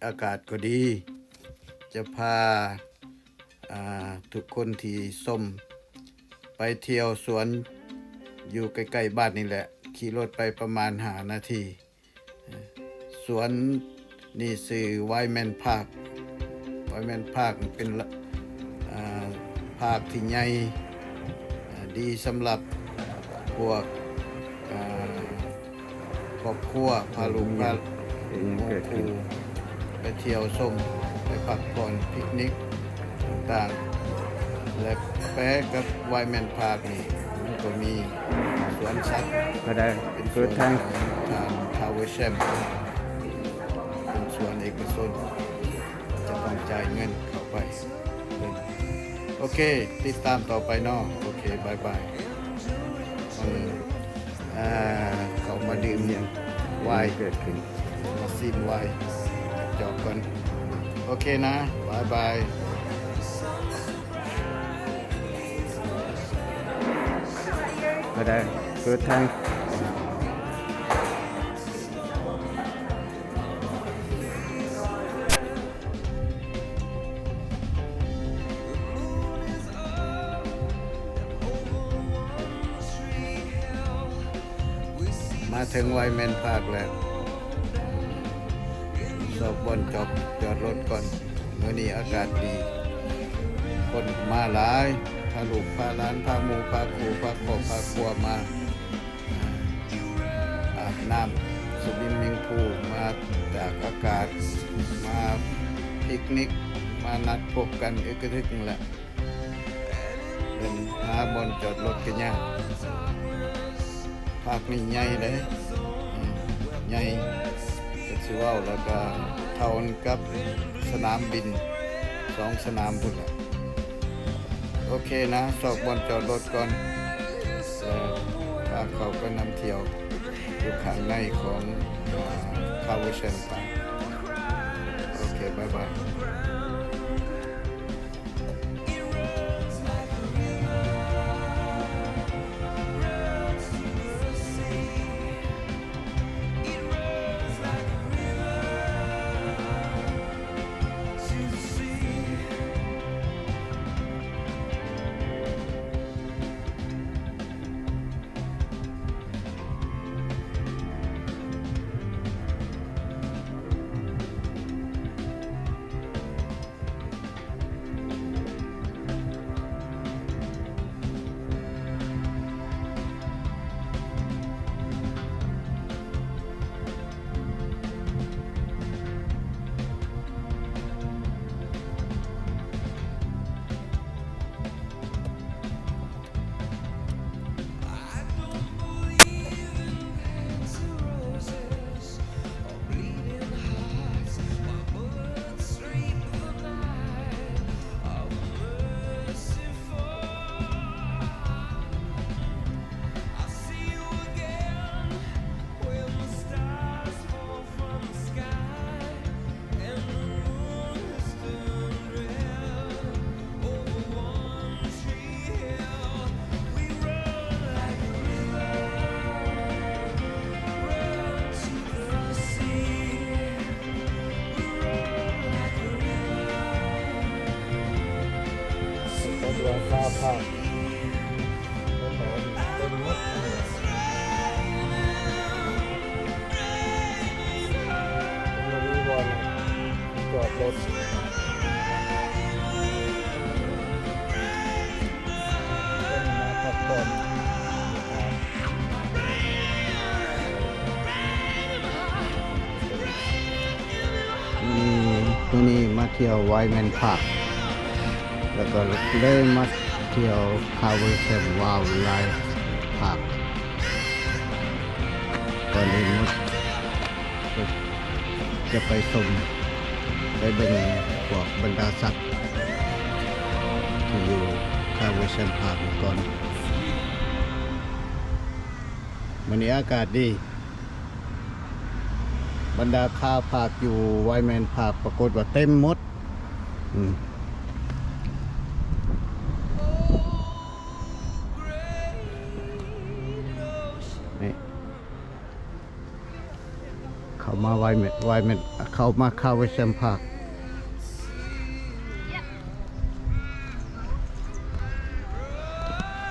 ອາກາດກໍດີ ຈະພາ ອາ ທຸກຄົນທີ່ຊົມໄປທ່ຽວສວນຢູ່ໃກ້ໆບ້ານນີ້ແຫຼະ ຂີ່ລົດໄປປະມານຫ້ານາທີ. ສວນນີ້ຊື່ Weidman Park. Weidman Park ເປັນ ອາ ພາກທີ່ໃຫຍ່ ອາ ດີສຳລັບພວກ ອາ ຄອບຄົວ ພາລູກພາໝູ່ຄູ່ໄປທ່ຽວຊົມ ໄປພັກຜ່ອນ ພິກນິກຕ່າງໆ ແລະ ແປກັບ Weidman Park ນີ້ ມັນກໍມີສວນສັດ ກໍໄດ້ ເປັນສວນຂອງທ່ານ Cowell Champ ເປັນສວນເອກະຊົນ ຈະຕ້ອງຈ່າຍເງິນເຂົ້າໄປ. ໂອເຄ ຕິດຕາມຕໍ່ໄປເນາະ. ໂອເຄ ບາຍບາຍ. ເອີ ເຂົ້າມາດື່ມວາຍ ເກີດຂຶ້ນ ມາຊີມວາຍຈອກກ່ອນ. ໂອເຄນະ ບາຍບາຍ. ກໍໄດ້ ເກີດທາງ ມາເຖິງ Weidman Park ແລ້ວ ຊອກບ່ອນຈອດ ຈອດລົດກ່ອນ. ມື້ນີ້ອາກາດດີ ຄົນມາຫຼາຍ ພາລູກພາຫຼານ ພາໝູ່ພາຄູ່ ພາຄອບພາຄົວມາ ອາບນ້ຳ ສະວິມມິງພູ ມາຕາກອາກາດ ມາພິກນິກ ມານັດພົບກັນ ອຶກກະທຶກນັ້ນແຫຼະ. ເພິ່ນຫາບ່ອນຈອດລົດກໍຍາກ. ພາກນີ້ໃຫຍ່ເດ້ ອືມ ໃຫຍ່ ຈັກຊິເວົ້າ ແລ້ວກໍເທົ່າກັນກັບສະໜາມບິນສອງສະໜາມພຸ້ນແຫຼະ. ໂອເຄນະ ຊອກບ່ອນຈອດລົດກ່ອນ ແລ້ວພາເຂົ້າໄປນຳທ່ຽວຢູ່ຂ້າງໃນຂອງ ອາ Cowell Champ Park. ໂອເຄ ບາຍບາຍ.ມື້ນີ້ ມື້ນີ້ມາທ່ຽວ Weidman Park ແລ້ວກໍເລີຍມາທ່ຽວ Cowell Champ Wildlife Park. ກ່ອນອື່ນໝົດ ຈະໄປຊົມ ໄປເບິ່ງພວກບັນດາສັດທີ່ຢູ່ Cowell Champ Park ນີ້ກ່ອນ. ມື້ນີ້ອາກາດດີ ບັນດາຄາພາກຢູ່ Weidman Park ປາກົດວ່າເຕັມໝົດ. ອືມ ນີ້ ເຂົ້າ ມາໄວແມ່ນ ໄວແມ່ນ ເຂົ້າມາ Calversham Park.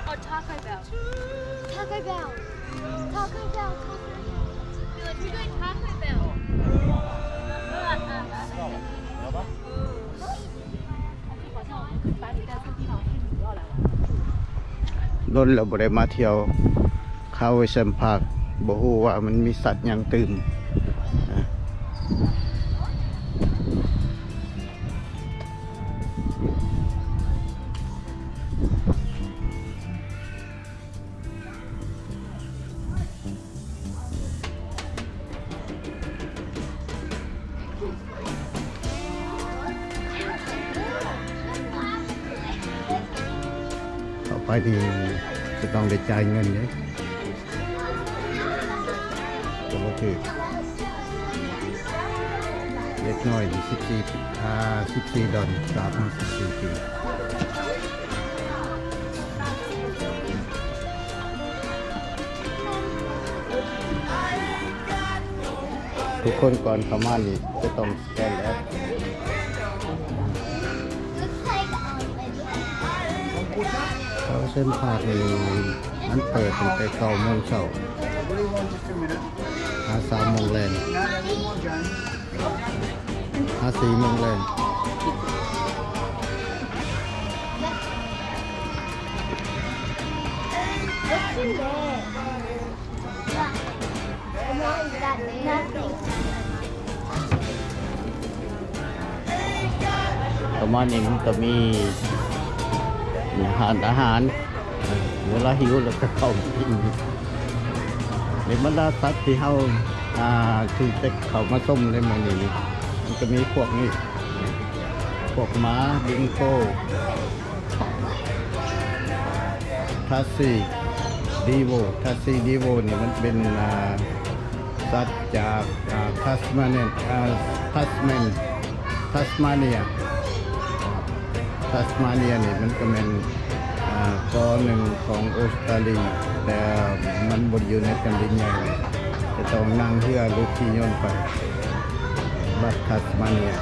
Oh, Taco Bell. Taco Bell. Taco Bell, Taco Bell. Felix, we're going Taco Bell. ດົນແລ້ວບໍ່ໄດ້ມາທ່ຽວ Calversham Park ບໍ່ຮູ້ວ່າມັນມີສັດຫຍັງຕື່ມ. ເຂົ້າໄປນີ້ຈະຕ້ອງໄດ້ຈ່າຍເງິນເດ້ ກໍບໍ່ຖືກ ເດັກນ້ອຍນີ້ສິບສີ່ ອາ ສິບສີ່ດອນ ສາມ ສິບສີ່ປີ. ທຸກຄົນກ່ອນເຂົ້າມານີ້ຈະຕ້ອງສະແກນແອັບ. Calversham Park ນີ້ມັນເປີດຕັ້ງແຕ່ເກົ້າໂມງເຊົ້າ ຫາສາມໂມງແລງ. ຫາສີ່ໂມງແລງ. What's in there? What is that there? Nothing. ປະມານນີ້ມັນກໍມີຮ້ານອາຫານ ເວລາຫິວແລ້ວກໍເຂົ້າມາກິນ. ໃນບັນດາສັດທີ່ເຮົາ ອ່າ ທີ່ຈະເຂົ້າມາຊົມໃນມື້ນີ້ນີ້ ມັນກໍມີພວກນີ້ ພວກໝາ ດິງໂກ Tassie Devil. Tassie Devil ນີ້ມັນເປັນ ອ່າ ສັດຈາກ ອ່າ Tasmanian ອ່າ Tasman Tasmania. Tasmania ນີ້ມັນກໍແມ່ນ ອ່າ ເກາະໜຶ່ງຂອງອົດສະຕາລີ ແຕ່ມັນບໍ່ໄດ້ຢູ່ໃນແຜ່ນດິນໃຫຍ່ ຈະຕ້ອງນັ່ງເຮືອຫຼືຂີ່ຍົນໄປ ລັດ Tasmania.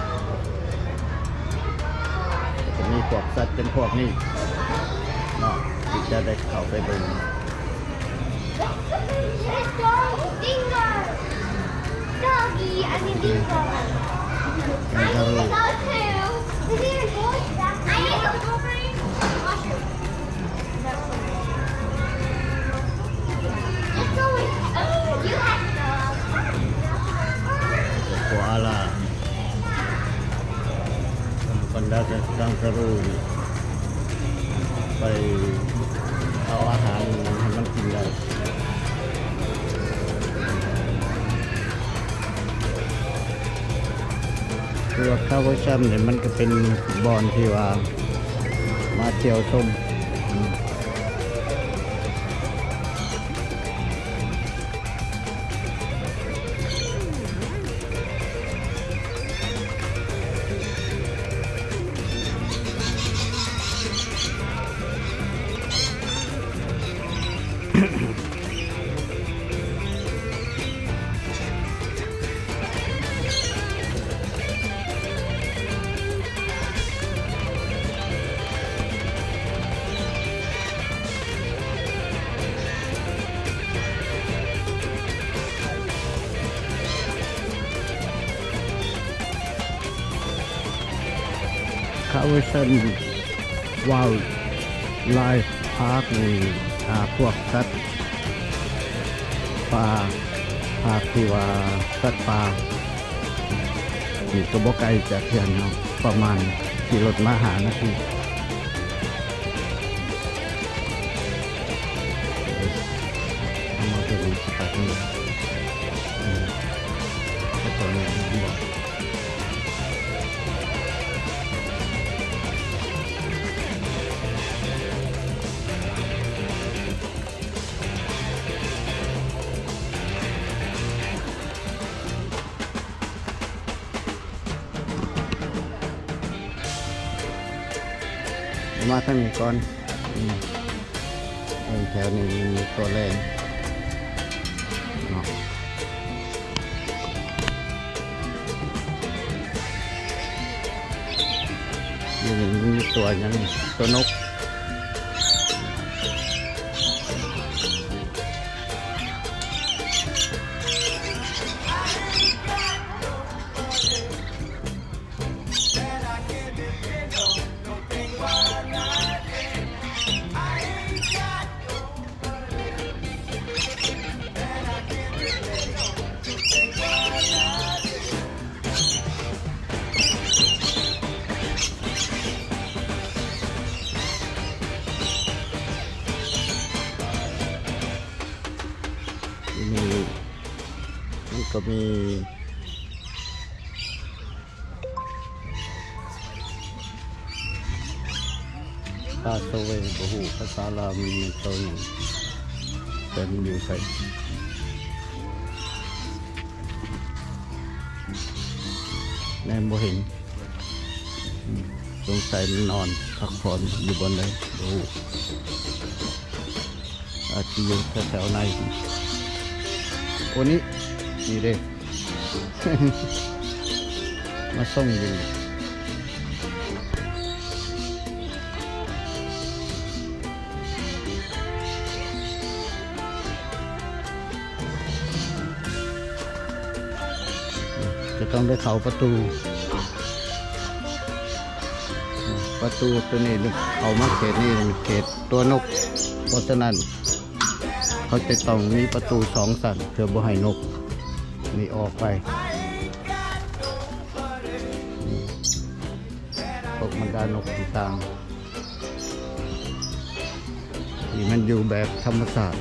ກໍຈະມີພວກສັດຈຳພວกນີ້ເນາະ ທີ່ຈະໄດ້ເຂົ້າໄປເບິ່ງ. There's dog, dingo. Doggy, I mean dingo. I need a dog too. Is he a boy? I need a Wolverine. Mushroom. Let's go with, oh, you have a dog. Koala. ບັນດາແຕ່ kangaroo ໄປເອົາອາຫານໃຫ້ມັນກິນໄດ້. ຄືວ່າ Calversham ນີ້ມັນກໍເປັນບ່ອນທີ່ວ່າມາທ່ຽວຊົມ. ຄາເວີຊັນ ວາຍລາຍຟພາກ ນີ້ ອາ ພວກສັດປ່າ ພາກທີ່ວ່າສັດປ່າ ນີ້ກໍບໍ່ໄກຈາກເຮືອນເຮົາ ປະມານຂີ່ລົດມາຫ້ານາທີ. ເຮົາມາເຖິງທີ່ພັກນີ້ ອືມ ແລ້ວກໍແມ່ນບໍ່ ມາທາງນີ້ກ່ອນ ອືມ ເບິ່ງແຖວນີ້ມີຕົວແລງເນາະ. ຢູ່ນີ້ມັນມີຕົວຫຍັງ ຕົວນົກ. ທີ່ນີ້ມັນກໍມີ ປາໂຊເວ ບໍ່ຮູ້ພາສາລາວມັນແມ່ນໂຕຫຍັງ ແຕ່ມັນຢູ່ໃສ ແນມບໍ່ເຫັນ. ສົງໄສມັນນອນພັກຜ່ອນຢູ່ບ່ອນໃດ ບໍ່ຮູ້. ອາດຈະຢູ່ແຖວໆໃນ ໂອ ນີ້ ນີ້ເດ້ ມາສົ່ງຢູ່. ຈະຕ້ອງໄດ້ເຂົ້າປະຕູ ປະຕູໂຕນີ້ ເຂົ້າມາເຂດນີ້ເປັນເຂດຕົວນົກ ເພາະສະນັ້ນ ເຂົາຈະຕ້ອງມີປະຕູສອງຊັ້ນ ເພື່ອບໍ່ໃຫ້ນົກນີ້ອອກໄປ. ພວກບັນດານົກຕ່າງໆ ທີ່ມັນຢູ່ແບບທຳມະຊາດ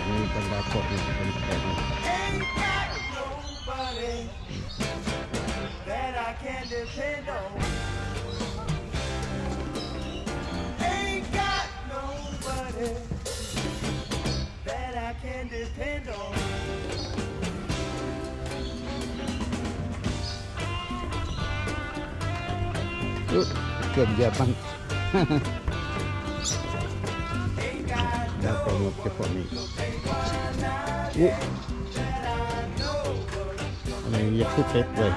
ມີບັນດາພວກນີ້ເປັນແບບນີ້. That I can depend on. ອຶ ເກືອບຢຽບມັນ Ain't got ແລ້ວກໍ nobody ເສຍພວກນີ້ that I know. ອັນນີ້ຢຽບຄືເຕັດເວີຍ.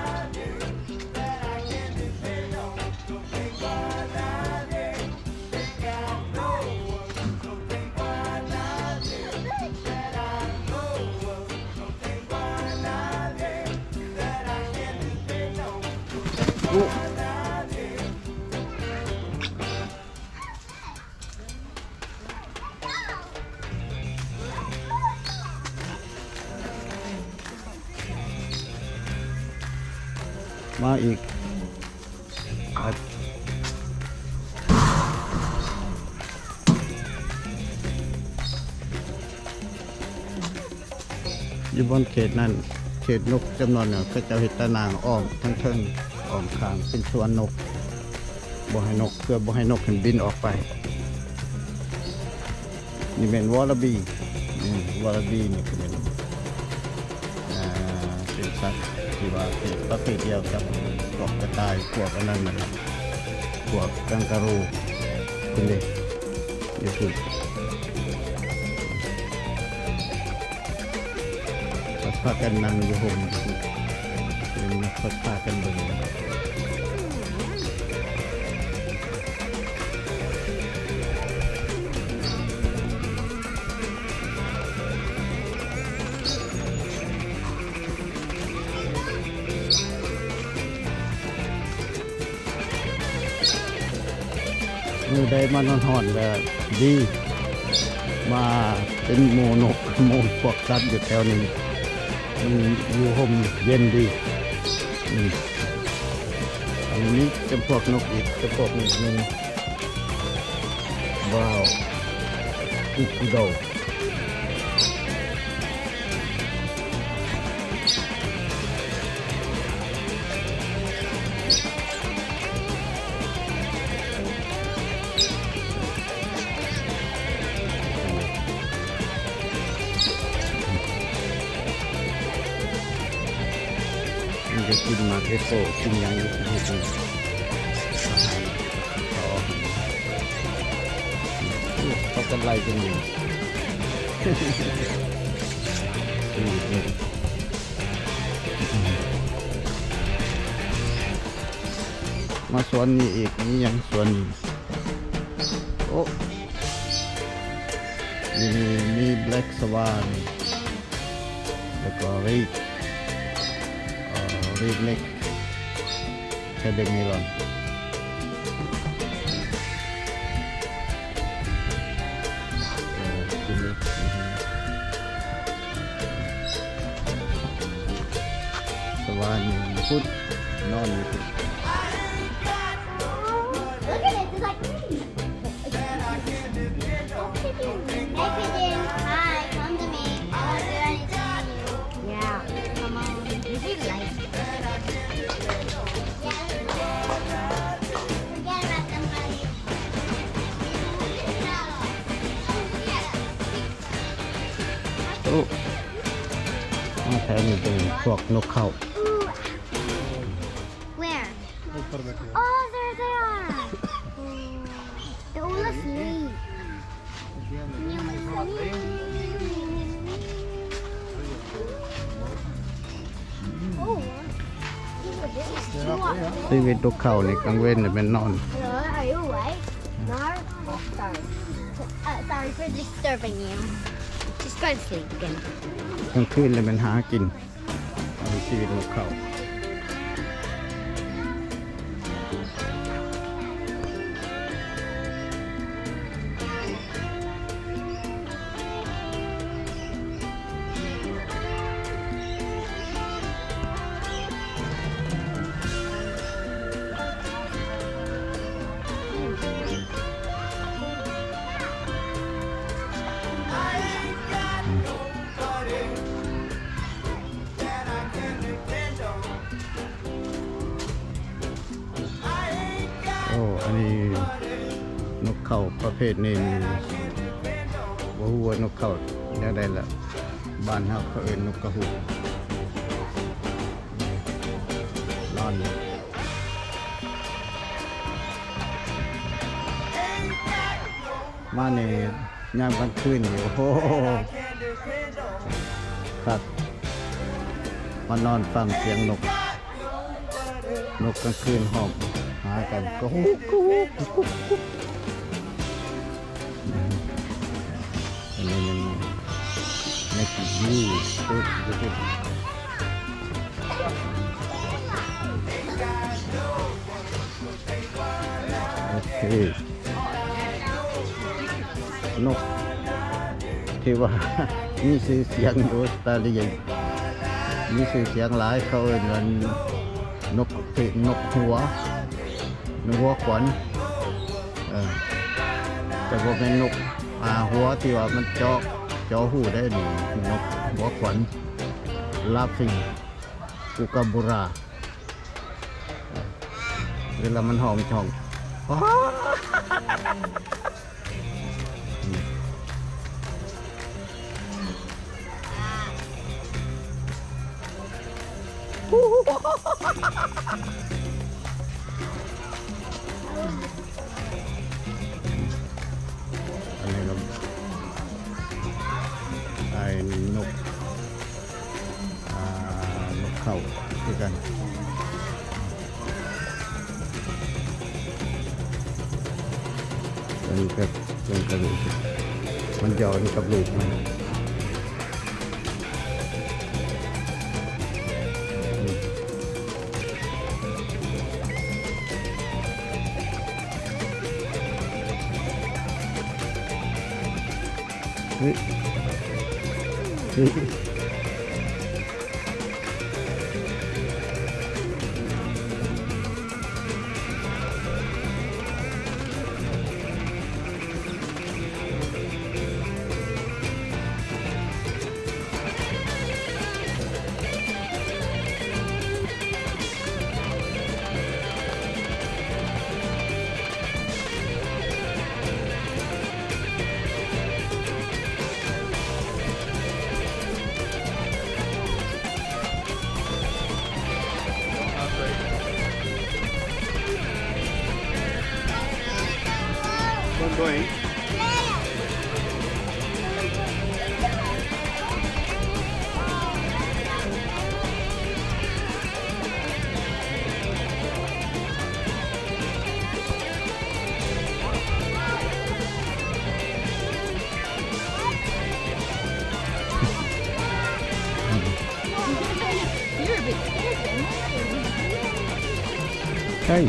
ມາອີກ. ຢູ່ບ່ອນເຂດນັ້ນ ເຂດນົກຈຳນວນໜຶ່ງ ເຂົາເຈົ້າເຮັດຕາໜ່າງອ້ອມທັງເທິງ ອ້ອມຂ້າງ ເປັນສວນນົກ ບໍ່ໃຫ້ນົກ ເພື່ອບໍ່ໃຫ້ນົກຫັ້ນບິນອອກໄປ. ນີ້ແມ່ນວາລາບີ ວາລາບີນີ້ກໍແມ່ນ ອ່າ ເປັນສັດທີ່ວ່າເປັນປະເພດດຽວກັບພວກກະຕ່າຍ ພວກອັນນັ້ນນະ ພວກກາງກາຣູພຸ້ນເດ້ ຢູ່ພຸ້ນ. ເຂົາພາກັນນັ່ງຢູ່ຮົ່ມ ເຫັນເຂົາພາກັນເບິ່ງ. ມື້ໃດມັນຮ້ອນໆ ແລ້ວດີ ມາເປັນໝູ່ນົກ ໝູ່ພວກສັດຢູ່ແຖວນີ້ ມັນຢູ່ຮົ່ມເຢັນດີ. ອືມ ອັນນີ້ຈຳພວກນົກອີກ ຈຳພວກໜຶ່ງ ບຣາວ ອຸຄຸໂດ. ມັນຈະກິນໝາກແອັບເປິ້ນ ກິນຫຍັງຢູ່ ກິນອາຫານເຂົາ ເຂົາກັນໄລ່ກັນຢູ່. ອືມ. ມາສວນນີ້ອີກ ມີຫຍັງສວນນີ້? ໂອ້ ນີ້ມີ ມີແບລັກສະຫວານ ແລ້ວກໍຣີດ ເອີ ຣີດເລັກ ແຄເບັນເມລອນ ເອີ ກິນເລີຍ. ສະຫວານຢູ່ພຸ້ນ ນອນຢູ່ພຸ້ນ. Look at it, it's like, hey, pigeon, hi, come to me. I want to do anything to you. Yeah, come on. You do like it. Yeah, forget about the money. ໂອ້ ມາແຖວນີ້ເປັນພວກນົກເຂົາ. Ooh. Where? Oh, there they are. They all look neat. ຊີວິດນົກເຂົານີ້ກາງເວັນນີ້ແມ່ນນອນ. Hello, are you awake? No? Sorry. Uh, sorry for disturbing you. Just go to sleep again. ກາງຄືນແລ້ວແມ່ນຫາກິນ. ອັນນີ້ຊີວິດນົກເຂົາ. ໂອ້ ອັນນີ້ນົກເຂົາປະເພດນີ້ ບໍ່ຮູ້ວ່ານົກເຂົາແນວໃດລະ ບ້ານເຮົາເຂົາເອີ້ນນົກກະຫູກ. ລອນ ມານີ້ຍາມກາງຄືນນີ້ ໂອ້ໂຫ ຄັກ ມານອນຟັງສຽງນົກ ນົກກາງຄືນຮ້ອງຫາກັນ ກະຫູກ ກະຫູກ ກະຫູກ. ອັນນີ້ມັນ Make it blue. ໂອເຄ ນົກທີ່ວ່າມີຊື່ສຽງຢູ່ອົດສະຕາລີ ມີຊື່ສຽງຫຼາຍ ເຂົາເອີ້ນວ່ານົກ ນົກຫົວ ນົກຫົວຂວັນ ເອີ ແຕ່ບໍ່ແມ່ນນົກ ອາ ຫົວທີ່ວ່າມັນເຈາະ ເຈາະຮູໄດ້ນີ້ ນົກຫົວຂວັນ Laughing Kookaburra. ເວລາມັນຮ້ອງ ມັນຈະຮ້ອງ ອັນນີ້ກໍ ໄອ້ນົກ ອ່າ ນົກເຂົາຄືກັນ ເພິ່ນກໍ ເພິ່ນກໍ ມັນຈະເອົາກັບລູກມັນ. ເຮີ້ຍ ເຮີ້ຍ. One going. Hey,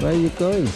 where are you going?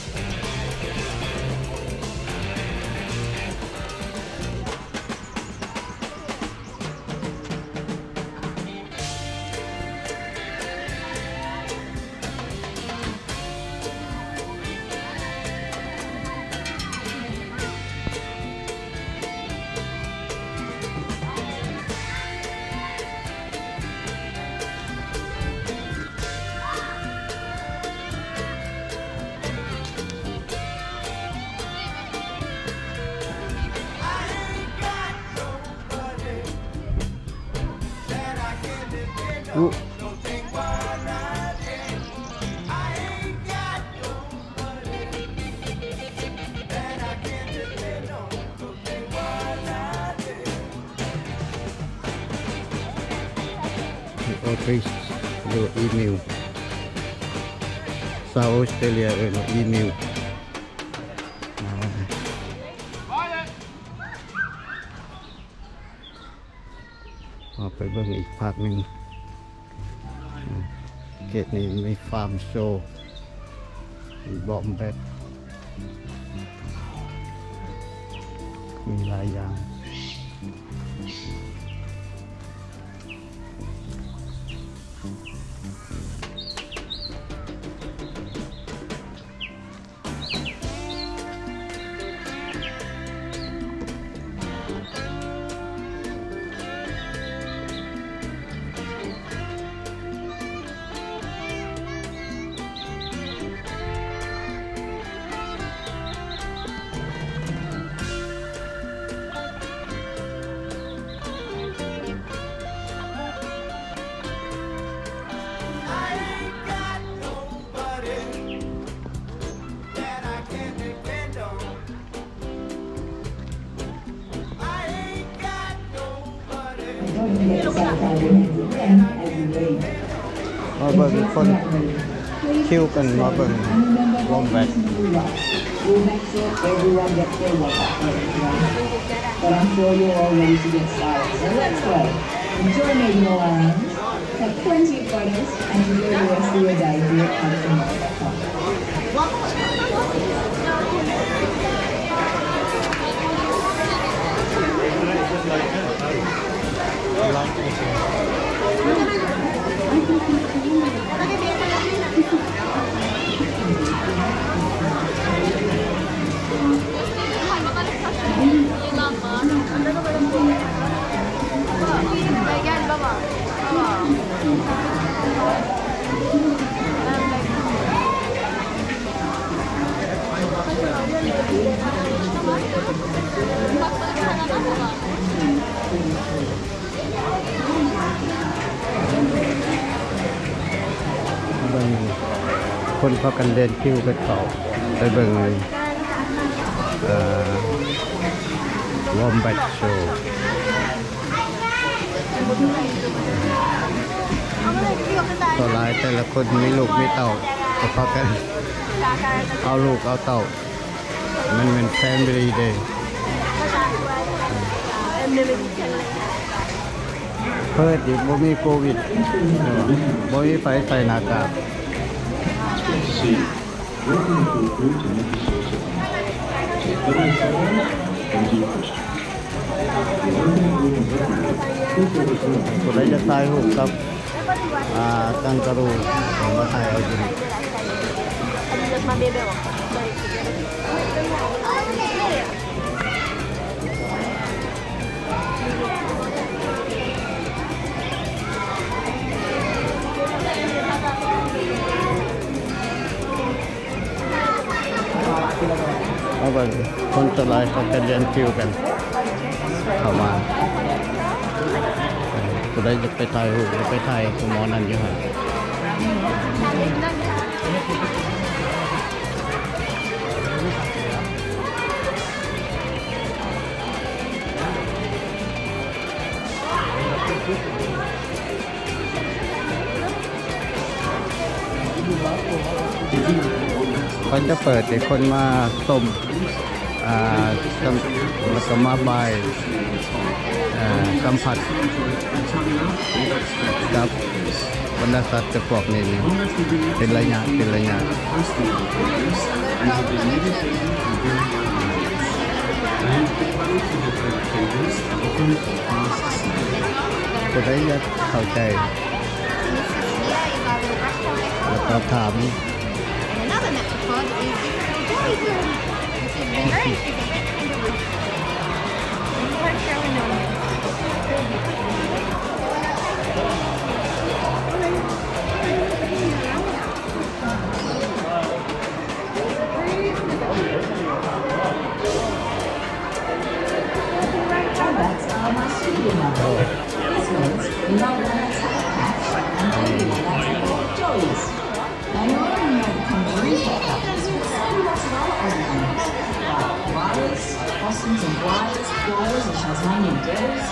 Office ຫຼື email ຊາວອອສເຕຣເລຍເອີ້ນວ່າ email. ເຮົາໄປເບິ່ງອີກພາກໜຶ່ງ. ເຂດນີ້ມີ farm show ມີ Wombat ມີຫຼາຍຢ່າງ. Don't get excited. It's ten as you wait. ມາເບິ່ງຄົນຄິວກັນ ມາເບິ່ງ Wombat. We'll make sure everyone gets their wombat first, yeah? But I'm sure you're all ready to get started. So let's go. Enjoy making alarms. Have plenty of photos and enjoy the rest of your day here at Hudson Wombat Park. ເບິ່ງຄົນພາກັນແລ່ນຄິວໄປເຂົ້າ ໄປເບິ່ງ ເອີ Wombat Show. ສ່ວນຫຼາຍແຕ່ລະຄົນມີລູກມີເຕົ້າ ກໍພາກັນເອົາລູກເອົາເຕົ້າ. ມັນແມ່ນ Family Day. ເພີດອີກ ບໍ່ມີໂຄວິດ ບໍ່ມີໃຜໃສ່ໜ້າກາກ. Thank you. ຜູ້ໃດຢາກຖ່າຍຮູບກັບ ອ່າ ກັງກາຣູ ກໍມາຖ່າຍເອົາຢູ່ນີ້. ມາເບິ່ງ ຄົນສ່ວນຫຼາຍເຂົາຈະລຽນຄິວກັນເຂົ້າມາ. ຜູ້ໃດຢາກໄປຖ່າຍຮູບ ຢາກໄປຖ່າຍຜູ້ໝໍນັ້ນຢູ່ຫັ້ນ. ເພິ່ນຈະເປີດໃຫ້ຄົນມາຊົມ ອ່າ ແລ້ວກໍມາບາຍ ອ່າ ສຳຜັດກັບບັນດາສັດຈຳພວກນີ້ເປັນໄລຍະ ເປັນໄລຍະ. This is Mia Ibarra Rafael. ແລ້ວກໍຖາມ And another naturopod is this little boy here. This is Red. He's a red kangaroo. He's quite growing on me. And that's our marsupial mother. This means we might want to have a cat and maybe one that's more joyous. Now, you already know the kangaroos have puppies, but so do lots of other animals, like koalas, possums and koalas, koalas and Tasmanian devils.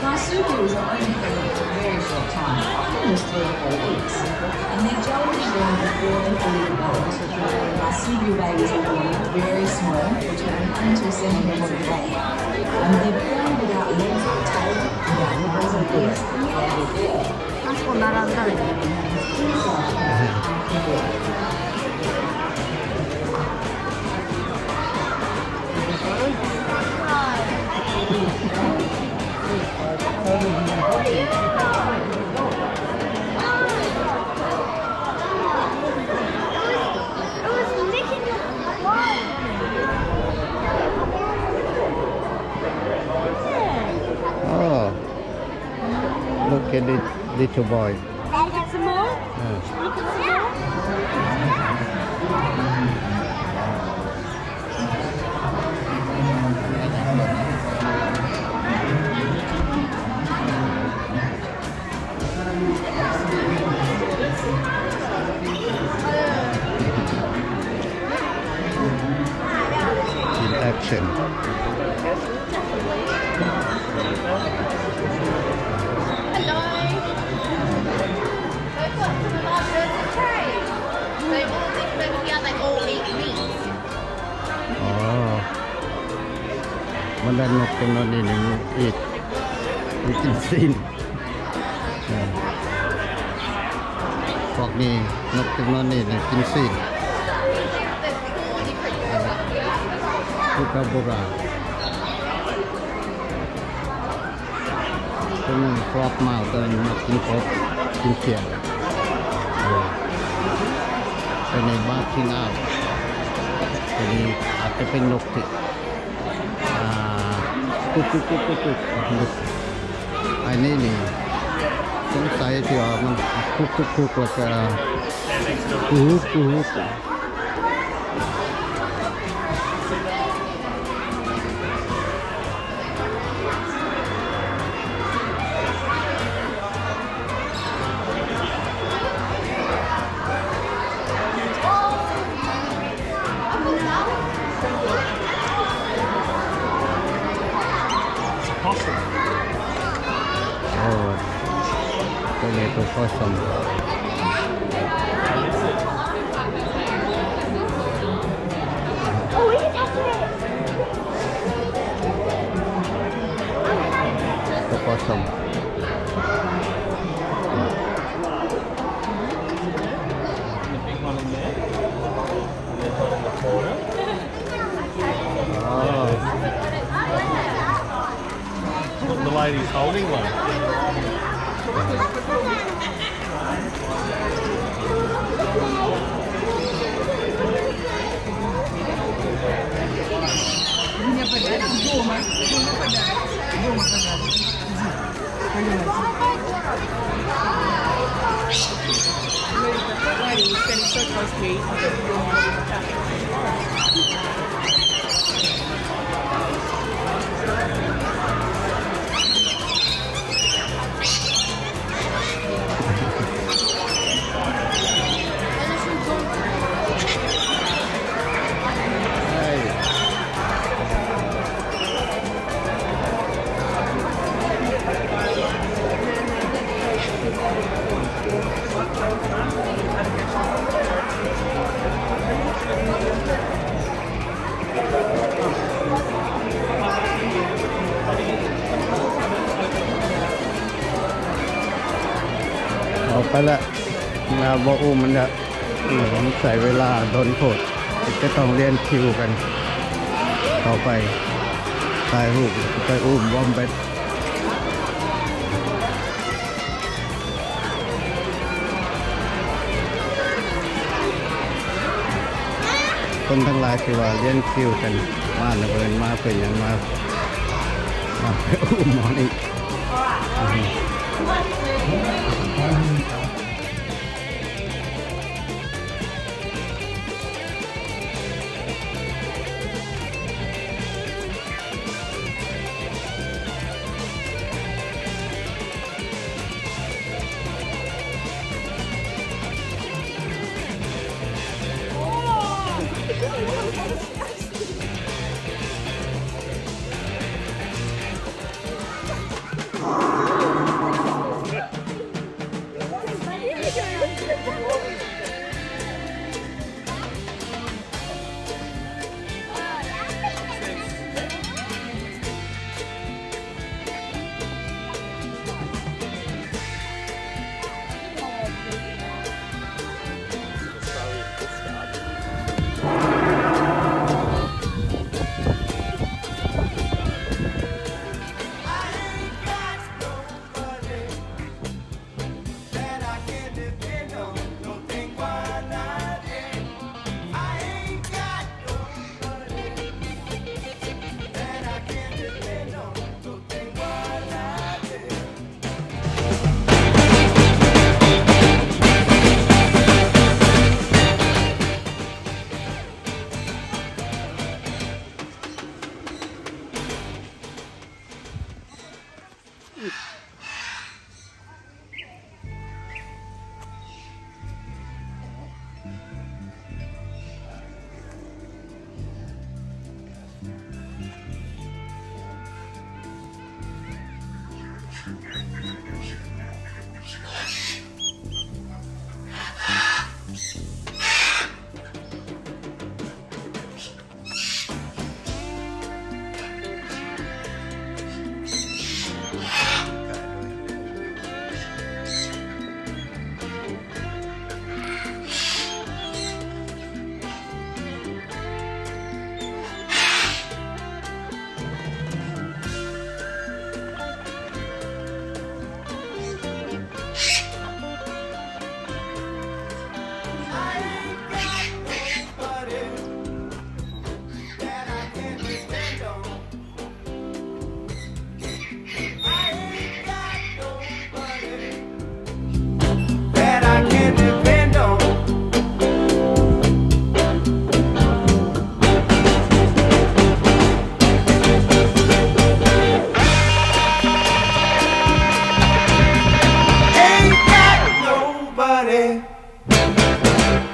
Marsupials are only pregnant for a very short time, often just three or four weeks, and their job is to learn before they fully develop. Marsupial babies are born very small, between ten to seven minutes of age, and they're born without legs or tail, without nose or ears, and without a bill. ອໍ Look at this little boy. Can I get some more? ເອີ Can I get some more? In action. Hello. We've got some of our birds of prey. They all live over here, they all eat meat. ອໍ ບັນດານົກຈຳນວນນີ້ນີ້ ອີດ ມັນກິນຊີ້ນ. ພວກນີ້ ນົກຈຳນວນນີ້ນະກິນຊີ້ນ ຄືກັບບູຣານ. ຕົວໜຶ່ງຟອກມາ ຕົວໜຶ່ງມາກິນກົບ ກິນຂຽດ. ຕົວນີ້ barking out. ຕົວນີ້ອາດຈະເປັນນົກທີ່ ອ່າ ກຸກກຸກກຸກກຸກກຸກ ອັນນີ້ນີ້ ສົງໄສທີ່ວ່າມັນກຸກກຸກກຸກ ແລ້ວກະກູກກູກ. Possum. ໂອ້ ຕົວນີ້ຕົວ possum. Oh, we can touch it. ຕົວ possum. The big one in there. And there's one in the corner. Oh. Look, the lady's holding one. ອອກໄປລະ ລາວບໍ່ອຸ້ມມັນລະ ອືມ ມັນໃຊ້ເວລາດົນໂພດ ຈະຕ້ອງລຽນຄິວກັນເຂົ້າໄປ ຖ່າຍຮູບ ໄປອຸ້ມວອມແບັດ. ຄົນທັງຫຼາຍທີ່ວ່າລຽນຄິວກັນມານະ ເພິ່ນມາເພື່ອຫຍັງ? ມາ ມາເພື່ອອຸ້ມໝໍນີ້.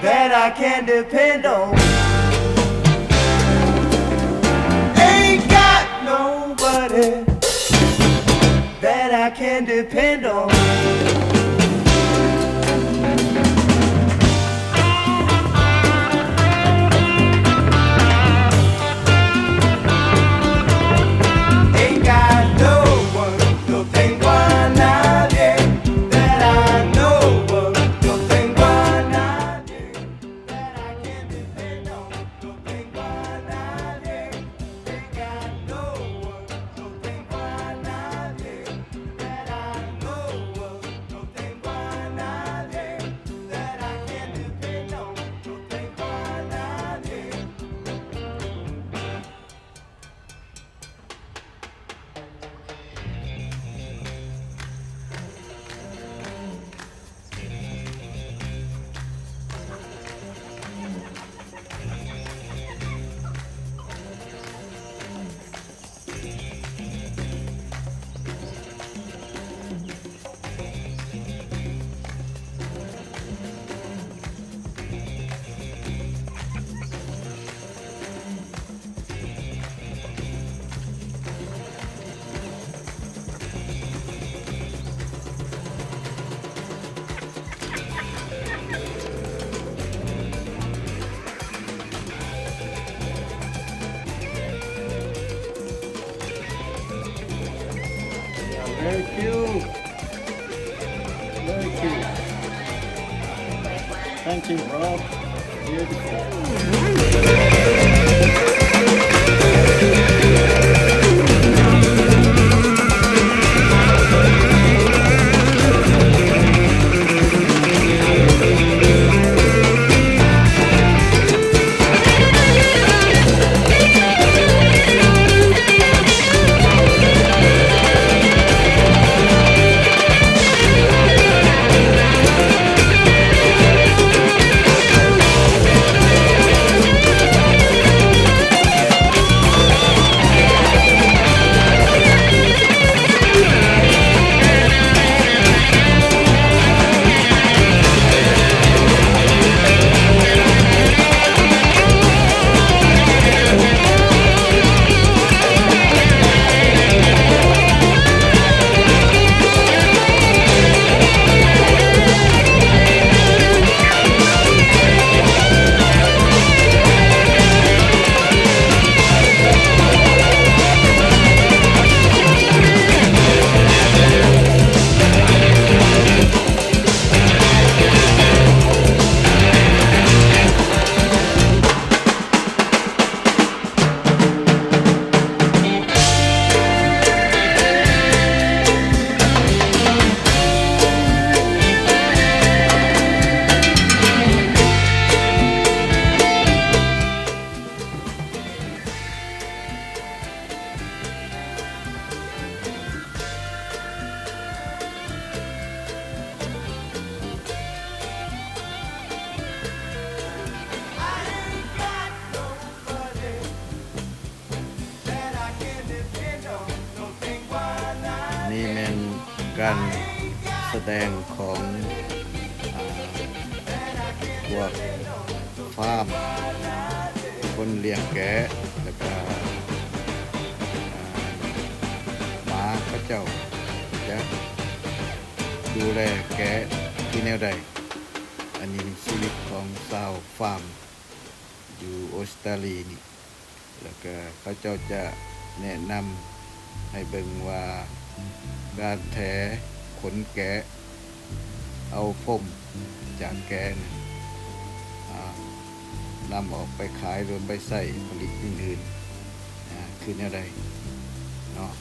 That I can depend on. Ain't got nobody that I can depend on. Ain't got no one, no tengo a nadie that I know of, no tengo a nadie that I can depend on, no tengo a nadie, ain't got no one, no tengo a nadie that I know of, no tengo a nadie that I can depend on, no tengo a nadie. Very cute. Very cute. Thank you, bro. Beautiful. ນີ້ແມ່ນການສະແດງຂອງ ອ່າ ພວກຟາມ ຄົນລ້ຽງແກະ ແລ້ວກະ ອ່າ ໝາເຂົາເຈົ້າຈະດູແລແກະຄືແນວໃດ. ອັນນີ້ແມ່ນຊີວິດຂອງຊາວຟາມຢູ່ອົດສະຕາລີນີ້. ແລ້ວກະເຂົາເຈົ້າຈະແນະນຳໃຫ້ເບິ່ງວ່າ ການແຖຂົນແກະ ເອົາຜົມຈາກແກະນັ້ນ ອາ ນຳອອກໄປຂາຍ ຫຼື ໄປໃຊ້ຜະລິດອື່ນໆ ອາ ຄືແນວໃດເນາະ.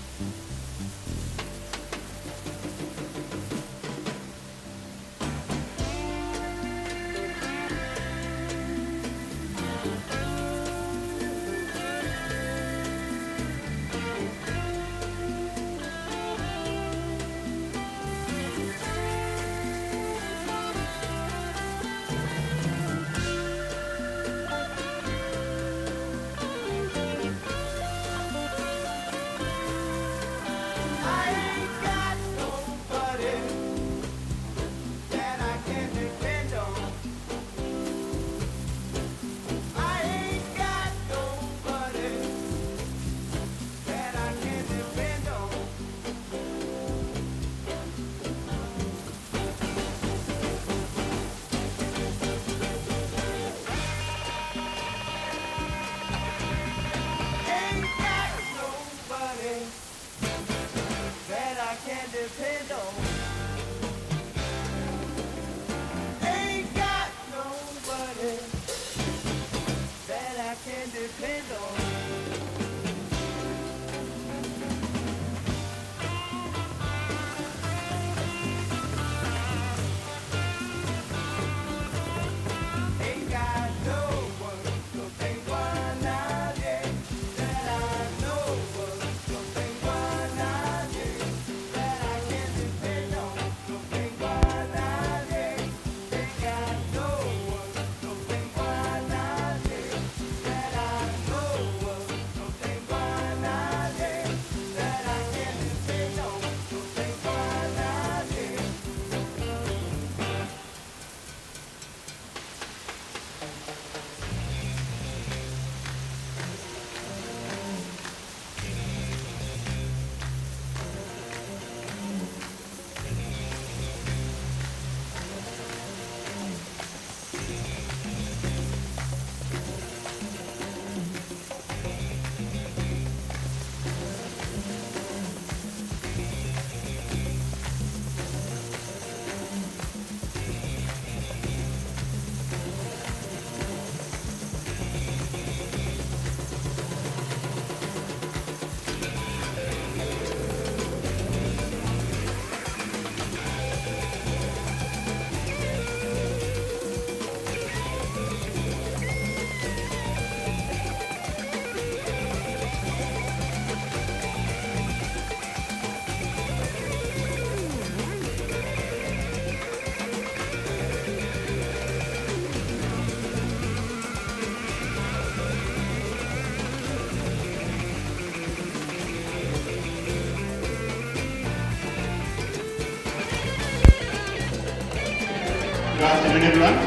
Good afternoon, everyone.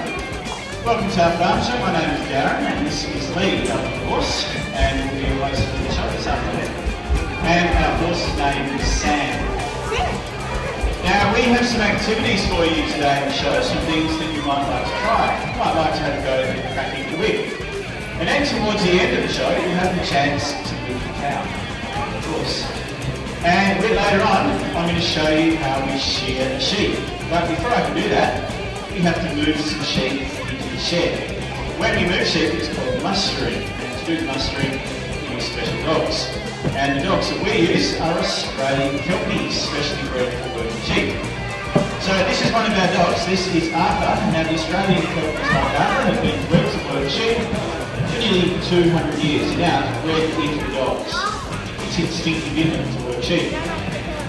Welcome to our farm show. My name is Darren, and this is Lee, our horse, and we'll be your host for the show this afternoon. And our horse's name is Sam. Now, we have some activities for you today in the show, some things that you might like to try. You might like to have a go at cracking the whip. And then towards the end of the show, you have the chance to milk a cow, of course. And a bit later on, I'm gonna show you how we shear a sheep. But before I can do that, we have to move some sheep into the shed. When we move sheep, it's called mustering. And to do the mustering, we use special dogs. And the dogs that we use are Australian Kelpies, specially bred for working sheep. So this is one of our dogs. This is Arthur. Now, the Australian Kelpies like Arthur have been bred to work sheep for nearly two hundred years. Now, bred into dogs. It's instinctive in them to work sheep.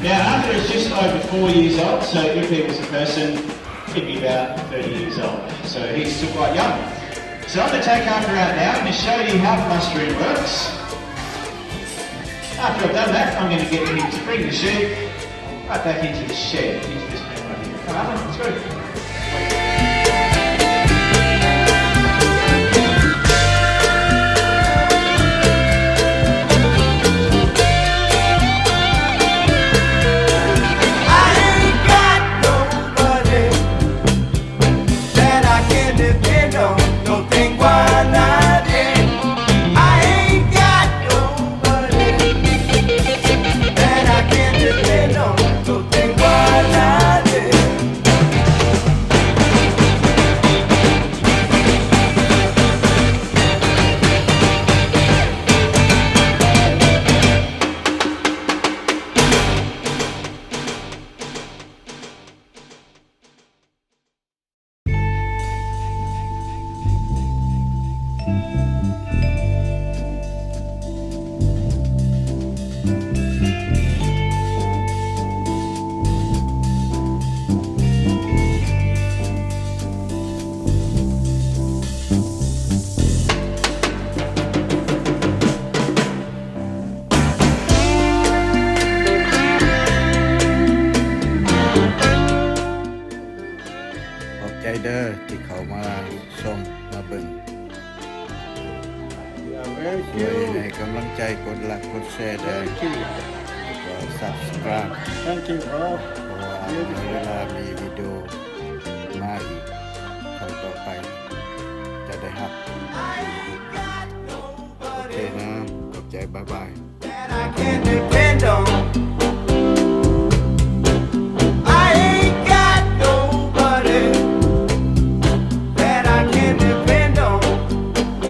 Now, Arthur is just over four years old, so if he was a person, he'd be about thirty years old. So he's still quite young. So I'm gonna take Arthur out now and show you how the mustering works. After I've done that, I'm gonna get him to bring the sheep right back into the shed, into this pen right here. Come on, let's go. I ain't got nobody that I can depend on. No tengo a nadie. I ain't got nobody that I can depend on. No tengo a nadie.ຂອບໃຈເດີທີ່ເຂົ້າມາຊົມມາເບິ່ງ. ຊ່ວຍໃຫ້ກຳລັງໃຈກົດໄລກົດແຊເດີ ແລ້ວກໍ Subscribe ເພາະວ່າເວລາມີວິດີໂອມາອີກຄັ້ງຕໍ່ໄປຈະໄດ້ຮັບ. ໂອເຄນະ ຂອບໃຈ ບາຍບາຍ.